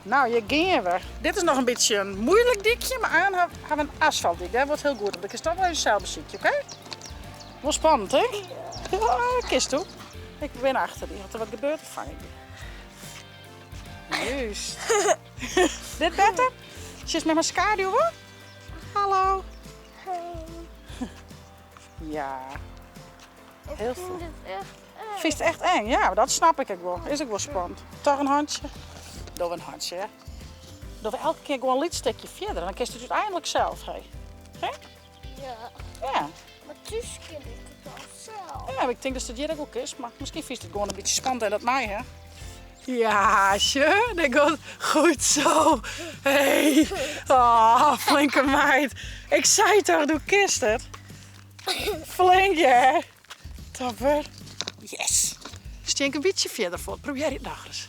Nou, hjir gean we. Dit is noch in bytsje in moeilik dykje, mar aanst ha we in asfaltdyk. Dêr wurdt hiel goed op. Dan kinst toch wol even sels besykje, oké? Wol spannend, hè? Ja, kinsto. Ik bin achter dy. As der wat gebeurt, dan fang ik dy. Juist. Dit better? Sjochst mei myn skaduw wol? Hallo. Ja. Ik Heel fyn veel. dit echt eng. Fynst it echt eng? Ja, dat snap ik ek wol. Is ek wol spannend. Toch in hantsje? Doch in hantsje, hè. Dogge we elke kear gewoan in lyts stikje fierder. Dan kinst it úteinlik sels, hè? Hè? Ja. Ja. Mar thús kin ik it al sels. Ja, ik tink datst it hjir ek wol kinst, mar miskien fynst it gewoan in bytsje spannend en dat mei, hè? Ja, sjoch, dit giet goed zo. Hey, oh, flinke meid. Ik sei toch, do kinst it. Flink, hè? Topper. Yes. Stean ik in bytsje fierder fuort. Probearje it nochris.